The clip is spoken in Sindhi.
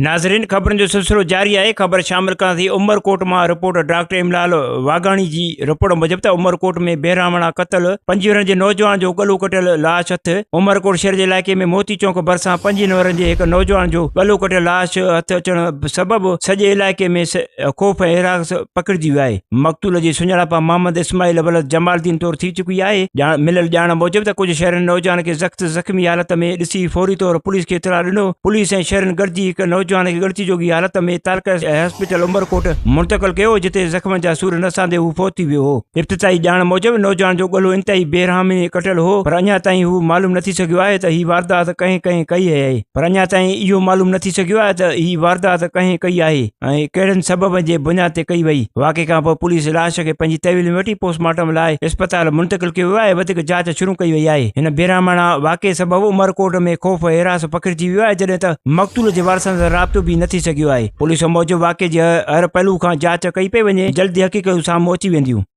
ناظرين خبرن جو سلسلو جاري آهي خبر شامل ڪران ٿي عمرڪوٽ مان رپورٽ ڊاڪٽر املال واگاڻي جي رپورٽ موجب ته عمرڪوٽ ۾ بيراهمڻا قتل پنجويهن ورهين جي نوجوان جو ڳلو ڪٽيل لاش هٿ عمرڪوٽ شهر جي علائقي ۾ موتي چونڪ ڀرسان پنجويهن ورهين جي هڪ نوجوان جو ڳلو ڪٽيل لاش هٿ اچڻ سبب سڄي علائقي ۾ خوف ۽ هراس پکڙجي ويو آهي. مقتول جي سڃاڻپ محمد اسماعيل ولد جمال الدين طور ٿي چڪي آهي. مليل ڄاڻ موجب ته ڪجهه شهرين نوجوان کي سخت زخمي حالت ۾ ڏسي فوري طور پوليس کي اطلاع ڏنو. پوليس ۽ شهرين گڏجي هڪ نوجوان کي ڳڻتي جوڳي حالت ۾ تعلقه هاسپيٽل عمرڪوٽ منتقل ڪيو جتي زخمن جا سور نه سهندي هو فوت ٿي ويو هو. ابتدائي ڄاڻ موجب نوجوان جو ڳلو انتهائي بي رحمي ڪٽيل هو پر اڃا تائين اهو معلوم نه ٿي سگهيو آهي ته هي واردات ڪنهن ڪنهن ڪئي آهي پر اڃا تائين اهو معلوم نه ٿي سگهيو آهي ته هي واردات ڪنهن ڪئي آهي ۽ ڪهڙن سببن جي بنياد تي ڪئي وئي. واقعي کان پوء پوليس لاش کي پنهنجي تحويل ۾ وٺي پوسٽ مارٽم لاء اسپتال منتقل ڪيو ويو آهي وڌيڪ جاچ شروع ڪئي وئي آهي. هن بيرحماڻا واقعي سبب عمرڪوٽ ۾ خوف ۽ هراس پکڙجي ويو آهي جڏهن ته مقتول جي وارثن سان رابطو به نه ٿي سگهيو آهي. پوليس موجب واقعي جي هر پهلو کان جاچ ڪئي پئي وڃي جلد حقيقتون سامهون اچي وينديون.